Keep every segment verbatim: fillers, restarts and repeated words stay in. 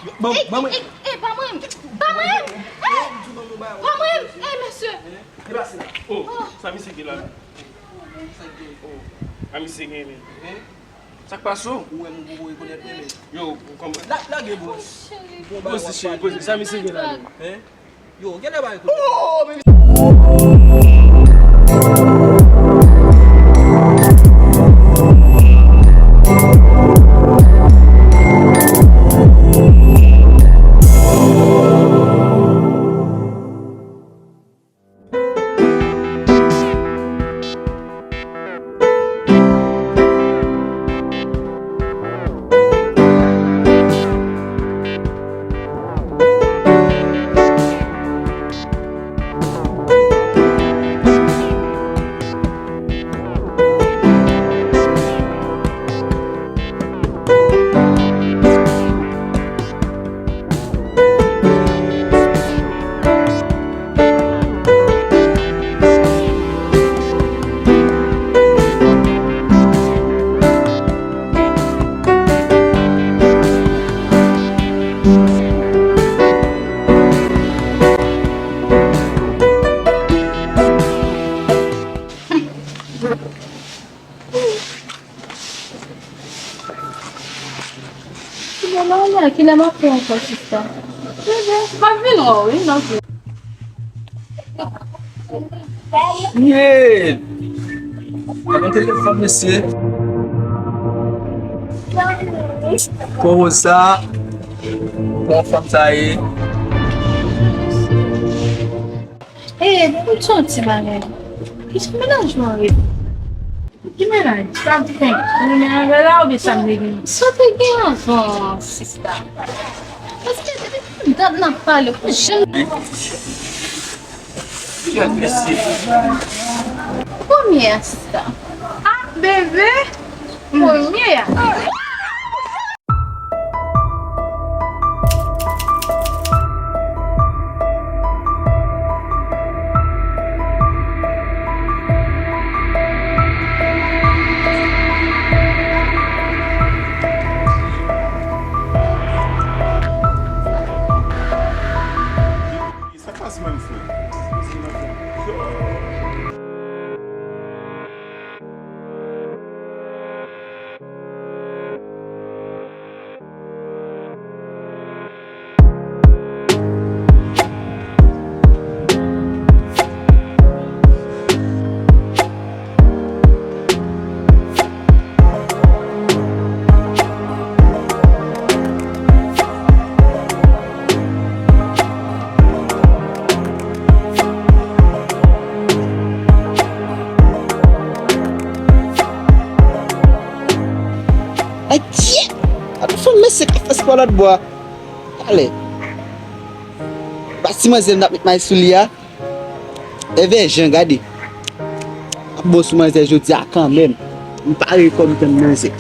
Ban m, ban mwen. Ey, ey, ey, pa mwen. Pa mwen. Ey, pa mwen. Ey, mesye. Depase la. Oh, sa misye gen la? Oh, sa misye gen menm? Sa k pase w? Ou wè m poko rekonèt mwen menm. Yo, ou konprann? La, lage bòs. Poze cheri, poze. Sa misye gen la menm? Yo, genlè bay kote. Oh, men Bon, Maria, kilè m ap fè ankò, sista? Bebe, m ap vin wè w, wi, nan. Ye! Gade telefòn, mesye. Kòman sa? Kòman fanm sa ye? Ey, pou m di w yon ti bagay. Kisa mennaj mwen rele? Ki mennaj? Sa m te gen? Ou renmen avè l la oubyen sa m te gen? Sa w te gen anvan, sista? Paske depi dat n ap pale, ou janm. Premye a, sista. Ah, bebe! Premye a. Sa k pase, my friend? Ay, tye! Gade fanm mesye k ap fè espwa lòtbò a. Talè. Ba ti manzè m t ap met may sou li a. Evè jan, gade. M ap bon sou manzè jodi a kanmenm. M pare kò m tann manzè.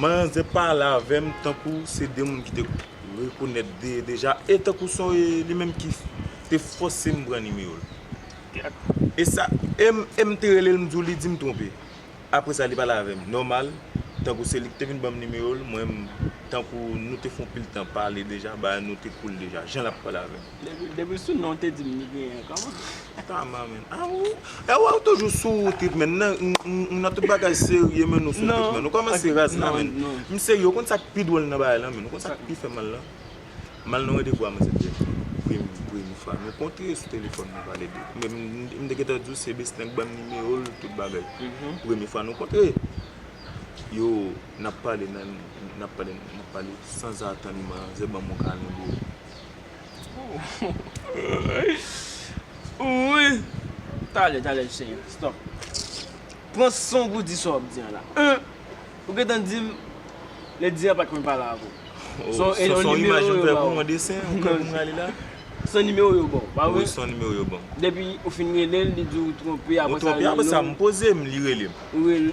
Manzè pale avè m tankou se de moun ki te rekonèt de, deja, e tankou se li menm ki te fòse m pran nimewo l. E sa, e m, e m te rele l, m di w, li di m twonpe. Apre sa, li pale avè m nòmal, tankou se li ki te vin ban m nimewo l, mwen menm, tankou nou te fè yon pil tan pale deja, bagay nou te cool deja, jan l ap pale avè m. Depi, depi sou non w te di m li genyen, kòman? Tama, men. A, ou, e, w, ou toujou sou wout, men, nan, m, m, m nan tout bagay serye, men nou sou wout, men. Nou kòmanse raz la, men. M serye, ou konn sa k pi dwòl nan bagay la, men. Ou konn sa k pi fè mal la? M al nan randevou a manzè te premye, premye fwa nou kontre sou telefòn, nou pale de. Men m, m, m te gentan di w se Besten k ban m nimewo l, tout bagay. Premye fwa nou kontre. Yo, n ap pale, nan, n ap pale, n ap pale. Sanzatann, manzè ban m yon kalen, bro. Wi. Talè, talè, Senyè. Stop. Pran san w pou w di sa w ap di an la. Ou gentan di m, lè di an pa t konn pale avè w. Oh, se yon imaj ou fè pou mwen, desen, ou fè pou mwen ale la. Se nimewo yo ba w, pa vre? Wi, se yon nimewo yo ban m. Depi ou fin rele l, li di w twonpe, Ou apre sa twonpe, apre sa, m poze m, li rele m.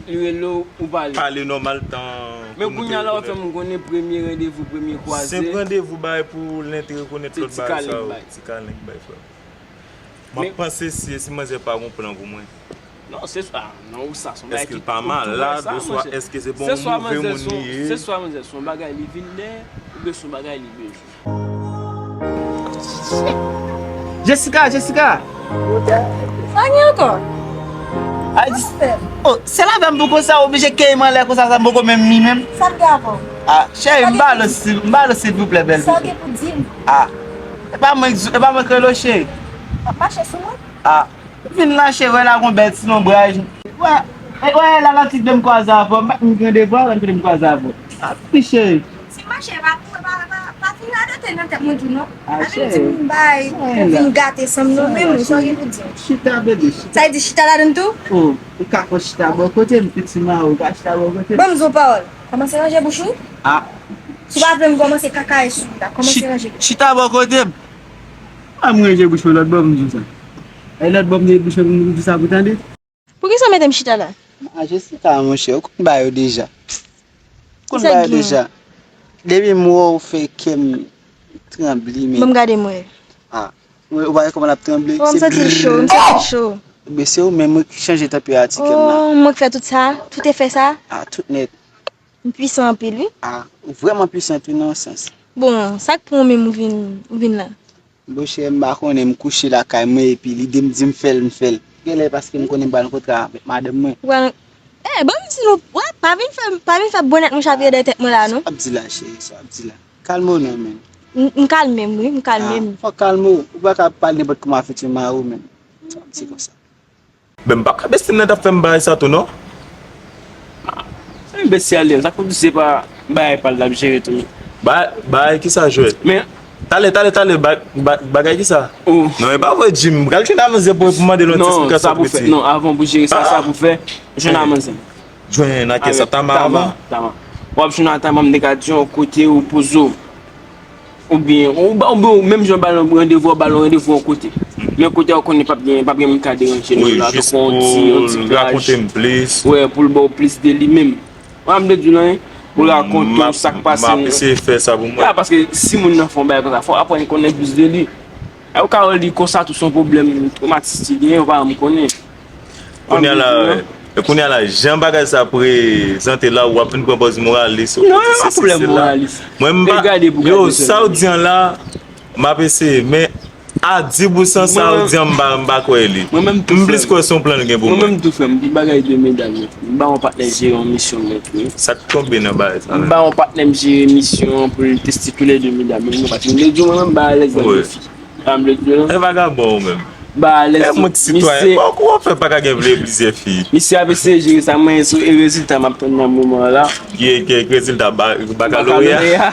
Li rele w, ou pale. Pale nòmal tan. Men kounye a la w ap fè m konnen premye randevou, premye kwaze. Senp randevou bay pou l ente rekonèt Se lòt ti bagay kalèk sa yo. Bay. Ti kalèk bay frè. M ap panse si, si manzè pa gon plan pou mwen. Non, se sa. Non, ou sa, se yon bagay Èske ki l pa malad, oswa èske se bon move moun li ye? Se swa manzè, se yon bagay li vin lè, oubyen se yon bagay li bezwen. Jessica, Jessica! Sa gen ankò? Ay, dis- oh, se la menm pou konsa, oblije keye m anlè konsa, sa m poko menm mi menm. Sa l gen avè w? Ah, cheri, m ba lo si, m ba lo silvouplè, bèl. Sa w gen pou di m? Ah, e pa mwen, e pa mwen k rele w, cheri. W ap mache sou mwen? Ah, vin la, cheri, wè la gon bèl ti lonbraj. Wè, e, wè, la la ti de m kwaze avè w, m pa t menm gen devwa, wè, m kwaze avè w. Ah, wi, cheri. Si mache pa pou pa pa pa fin radote nan tèt mwen tou non. Ah, Avè m di m bay pou vin gate sanm non, men mwen sa w gen pou di m. Chita, bebe, chita. Sa vle di chita ladann tou? Oh, ou ka fè chita bò kote m, piti ma, ou ka chita bò kote m. Ban m di w pawòl. Kòmanse ranje bouch ou. Ah. Si w pa vle m kòmanse kakaye sou ou la, kòmanse ranje bouch ou. Chita bò kote m. Ah, m ranje bouch mwen, lòt bò m di w sa. E lòt bò m di bouch mwen, m di w sa pou tande. Poukisa w mete m chita la? Ah, Jessica, monchè, ou konn ba yo deja. Ou konn ba yo deja. Depi m wè w fè kè m tranble, men. Ban m gade m wè. Ah, ou ou pa wè kòman l ap tranble? Oh, m santi l cho, m santi l cho. Men se ou menm ki chanje tanperati kè m la. Oh, mwen k fè tout sa, tout efè sa. Ah, tout nèt. M pwisan anpil, wi. Ah, ou vrèman pwisan tou nan yon sans. Bon, sa k pran w menm ou vin, ou vin la? Monchè, m pa konnen, m kouche lakay mwen epi lide m di m fè l, m fè l. Genlè paske m konnen m pral rankontre avèk madanm mwen. Ou pral, eh, ban m di nou, wè, pa vin fè, pa vin fè bonèt mwen chavire dèyè tèt mwen la, non. Sa w ap di la, cheri, sa w ap di la. Kalme w non, men. M m kalme m, wi, m kalme m. Fò w kalme w, ou pa ka pale nenpòt kòman avèk ti mari w, men. Sa w ap di konsa. Men m pa ka besti m nan t ap fè m bagay sa tou non. Sa yon besti a li, sa k pou di se pa bagay pa l l ap jere tou. Bagay, bagay kisa jwèt? Men Talè, talè, talè, ba- ba- bagay kisa? Oh. Non, e pa vre, Jim. Pral jwenn avè manzè pou pou mande l yon ti Non, esplikasyon sa pou fè. piti. Non, avan pou jere sa, sa pou fè. Jwenn avè manzè. Jwenn ak sa tama avan. Tama. W ap jwenn a tama, m te ka di yon kote ou poze w. Oubyen, ou ba- oubyen ou menm jan ba l yon randevou, ba l yon randevou yon kote. Men kote a ou konnen p ap gen, p ap gen moun ka deranje nou Wi, la, jis tankou yon ti, yon ti pou plaj. Rakonte m plis. Wè, pou l ba w plis de li menm. Wè, m te di w la, wi. Pou l rakonte w sa k pase. M ap eseye fè sa pou mwen. Ya, paske si moun nan fè yon bagay konsa, fò w aprann konnen plis de li. E ou ka wè li konsa tou se yon pwoblèm twomatis li genyen, ou pa janm konnen. Kounye a la, e kounye a la, jan bagay sa prezante la, w ap vin pran pòz moralis. Non, e pa pwoblèm moralis. Mwen, m pa, yo, sa w di an la, m ap eseye, men a di pou san sa w di an, m pa, m pa kwè li. M plis kwè se yon plan l gen pou mwen. Mwen menm tou, frè m, pou bagay de medam yo, m ba yon patnè jere yon misyon nèt, wi. Sa k tonbe nan bagay sa? M ba yon patnè m jere misyon an pou l teste tou lè de medam yo, paske m te di w mwen menm m pa alèz avèk de fi. Sa m vle di w la. E vagabon ou menm. Ba alèz. E mwen ti sitwayen. Bon, kouman w fè pa ka gen vle plizyè fi? Misye ap eseye jere sa, mwen sou e rezilta m ap tann nan moman an la. Ki ki rezilta ba- bakaloreya?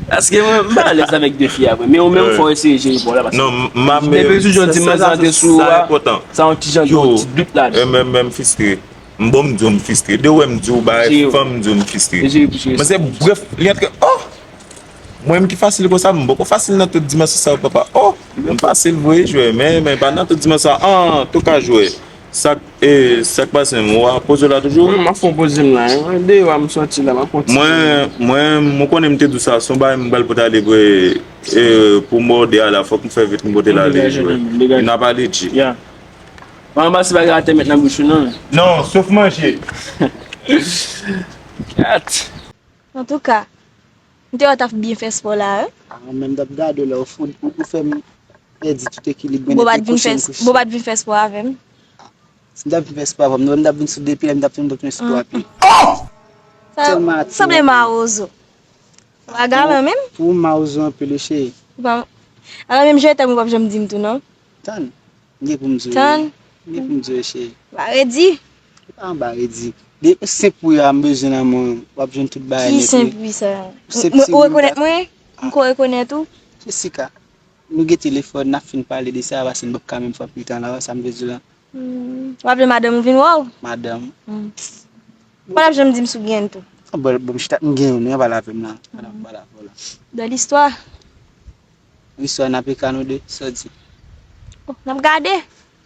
Paske mwen m pa alèz avèk de fi a vre. Men ou menm fò w eseye jere pa w la paske. Non, m ap. Depi jou jodi m antre sou ou a, sa yon ti jan de yon ti dout ladan. Yo, m menm menm fistre. M bon m di w m fistre. De wè m di w bagay fanm m di w m fistre. Mwen se brèf, li antre, oh! Mwen menm ki fasil konsa, m poko fasil nan tout dimansyon sa yo papa. Oh! M fasil vre jwè, men men pa nan tout dimansyon sa. An, tou ka jwè. Sa k e sa k pase menm, ou a poze w la toujou? Wi, m ap fon poze m la. Deyò a m sòti la, m ap kontinye. Mwen, mwen, m konnen m te di w sa, se yon bagay m pral pote ale vre e pou mòde a la, fòk m fè vit m pote l ale jwè. N ap ale G. Pa ranmase bagay atè met nan bouch ou non. Non, sof manje. Gad. Antouka, m te wè w t ap byen fè spò la wi. Ah, men m t ap gade w la, ou fè m pèdi tout ekilib mwen depi kouche m kouche. Bon, w pa t vin fè spò avè m? Si m t ap vin fè spò avè w, m t ap vin sou de pye, m t ap fè m t ap fè spò a pye. Tèlman atire. Sanble mawozo. Ou pa galan menm? Pou m mawozo anpil wi cheri. Ou pa, alò menm je t'aime ou p ap janm di m tou non. Tann. M gen pou m di w wi. Tann. M gen pou m di w wi cheri. Ba redi. Se pa anba redi. De senp wi a m bezwen nan men w, w ap jwenn tout bagay nèt wi. Ki senp wi sa? Ou rekonèt mwen? M ko rekonèt ou? Jessica, nou gen telefòn, n ap fin pale de sa, paske m p ap ka menm fè anpil tan la, w wè sa m vle di w la? Hmm. W ap vle madanm ou vin wè w? Madanm. Hmm. Ou pa t ap janm di m si w gen tou. Bon, bon, m chita, m gen youn, wi, anba lavi m la. Ann pale avè w la. Dans l'histoire. Istwa n ap eka nou de, sa w di? Oh, n ap gade.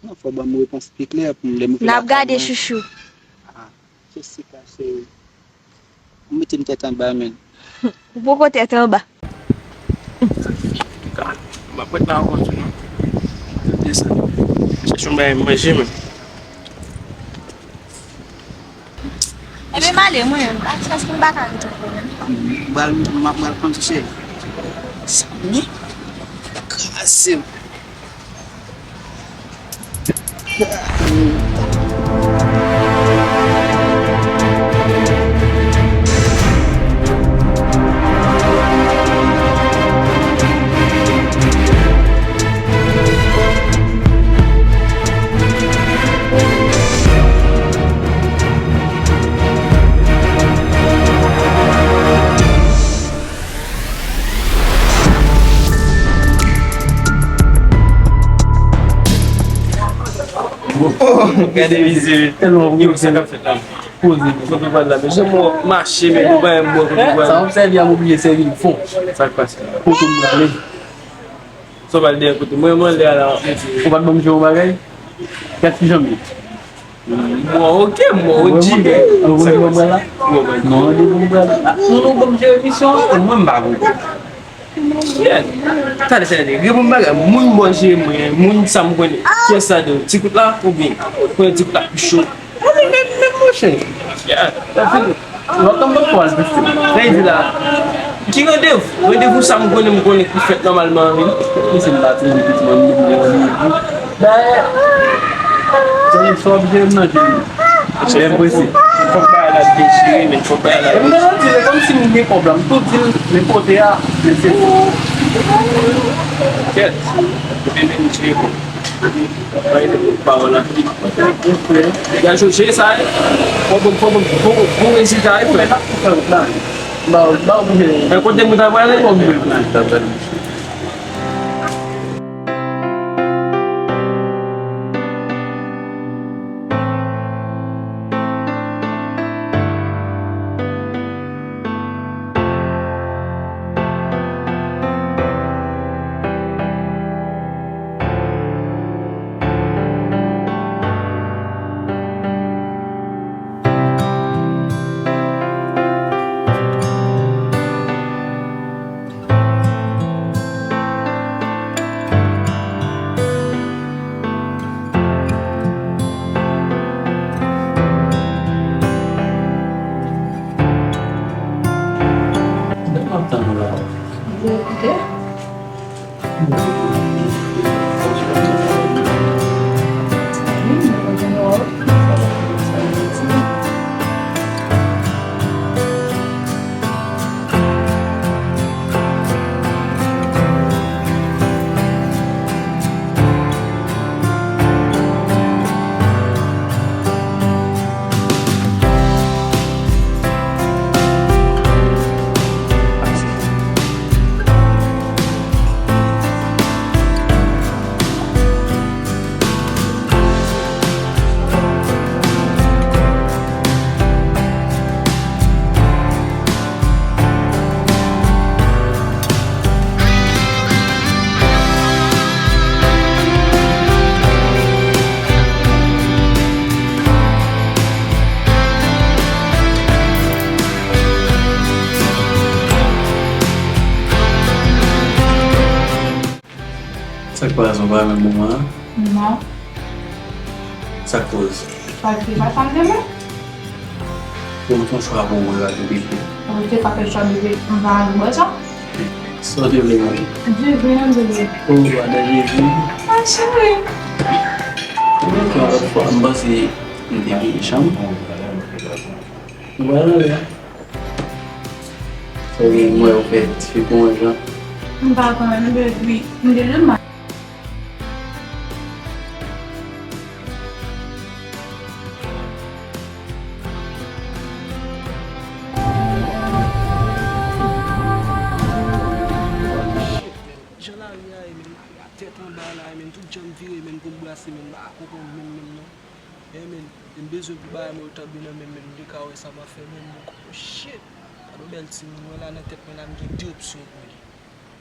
Non, fò w ban m repons pi klè pou m lè m fè lakay mwen. N ap gade, chouchou. Ah, Jessica, cheri. Ou mete m tèt anba, menn. Ou poko tèt anba. M ap ret la ankò tou, non. Desann. Chèche yon bagay manje, menn. Ebyen, m ale, mwen menm. Paske m pa ka ret ankò, menn. M pral, m ap pral kondi, cheri. Sa, menn? Kraze m. Oh, gade mizè, tèlman yo, sa k ap fèt la. Poze, kote w pral la, men jan mwen mache, men ou pa yon bon kote w pral. Sa w ap sèvi a, m oblije sèvi l fon. Sa k pase? Kote m prale? Sa w pral dèyè kote mwen, mwen lè a la, w ap mete. Ou pa t ban m jwe yon bagay? Gad ki jan m ye. Mwen oke, mwen O G, men. Ou wè mwen la? Non, depi m pral. Non, non, ban m jere misyon an, mwen m pa konprann. Yeah. Talè, talè, talè. Reponn m bagay. Moun bò je mwen, moun sa m konnen. Kiyès sa de? Ti kout la, oubyen? Konnen ti kout la pi cho. Mwen menm, menm, menm, monchè. Yeah. Sa fini. Lòt nan mwen pral plis. Sa y di la. Ki randevou? Randevou sa m konnen, m konnen ki fèt nòmalman an, wi. Misye m pa twouve piti mwen, m vin gen randevou. Dayè, zanmi, sa w ap jere m nan je m. Lè m prese. Fòk bagay la dechire, men fòk bagay la dechire. M nan di l, kòmsi m gen kòb la, m tou di l, men kote a, men se fò. Kèt, ou te vin jere kòb. Bay de kout pawòl anpil. Degaje w, jere sa, wi. Fò bon, fò bon, bon, bon rezilta, wi, frè. Ba, ba, ba, men kote moun ta prale? Mwen ap tann ou la. Oke. Sa k pase, ou pa renmen moman an? Non. Sa k koz? Paske pa sa m renmen. Bon, se yon chwa pou ou, bebe. Ou te ka fè chwa, bebe, m pa al bò sa. Sa w te vle manje? Di vin, bebe. O, adan Jezi. Ma cheri. Yon lòt fwa, m panse m te bliye chanm. Ou pa nan lè. Sa vle di, m wè ou fè ti fi pou mwen, Jan. M pa konnen, baby. M te jwenn mal. Jan lari a ye, menm, lari a tèt anba la ye, menm, tout jan m vire, menm, pou m brase, menm, m pa konprann menm, menm, non. Amen. M bezwen pou bagay mwen yo tonbe nan men m, men m te ka wè sa m ap fè, men m poko, shit. Gade yon bèl timoun, mwen la nan tèt mwen la, m gen de opsyon pou li.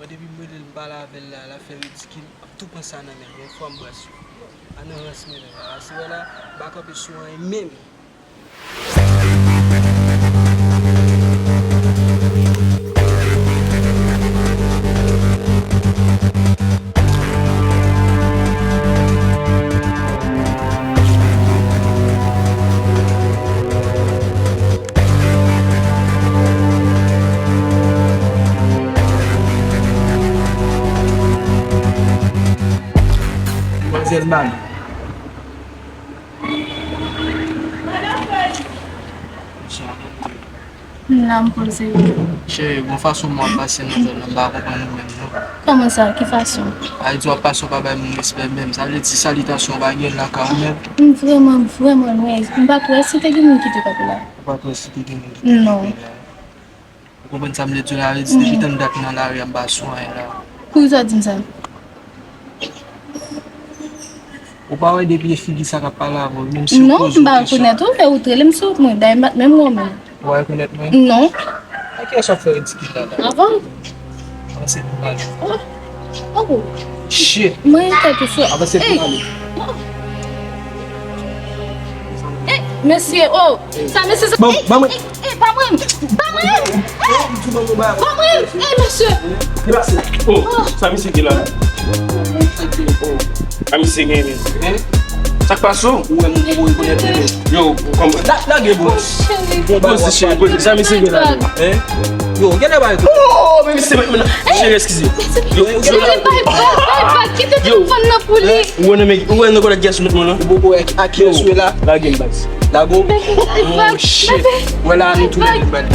Mwen depi m rele l, m pale avè l la, l ap fè ridikil, m ap tou pran sa nan men l, yon fwa m bras yo. A nan rans mennaj la, si wè la, m pa kanpe sou anyen menm. Manzèl Mami. M la, m poze wi. Cheri, bon fason mwen ap pase nan zòn nan, m pa konprann ou menm non. Kòman sa? Ki fason? Sa vle di w ap pase, w pa bay moun respè menm. Sa vle di salitasyon w pa gen lakay ou menm. M vrèman, vrèman lwen. M pa t wè si te gen moun ki te kanpe la. Ou pa t wè si te gen moun ki te kanpe la? Non. Ou konprann sa m vle di w la? Sa vle di depi tann dat nan lari a m pa sou anyen la. Poukisa w di m sa? Ou pa wè depi e figi sa k ap pale avè w, menm si w poze w kesyon. Non, m pa rekonèt ou, lè ou t rele m sou wout mwen, dayè m pa t menm wè w menm. Ou pa rekonèt mwen? Non. Nan kiyès w ap fè ridikil la la? Avan. Avanse pou m ale. Oh. Oh. Shit. Mwen tèt ou sou. Avanse pou m ale. Oh. Eh, mesye, oh. Sa mesye sa. Bon, ban mwen. Eh, eh, ba mwen. Ba mwen. Eh, ba mwen. Eh, mesye. Ki pase? Oh, sa misye gen la? Sa misye gen, men. Sa k pase w? Ou wè m, ou rekonèt li, men. Yo, kòman? La, lage, bro. Poze, cheri, poze. Sa misye gen la? Yo, gen lè bay. Oh, men misye, men, men, cheri, eskize. Yo, gen lè bay. Bay, bay, kite telefòn nan pou li. Ou wè nan men, ou wè nan kòlèt gason met mwen la? Ou poko wè ak kiyès ou ye la? Lage m, baz. Lago. Oh, shit. Wè la, nou tounen, bad.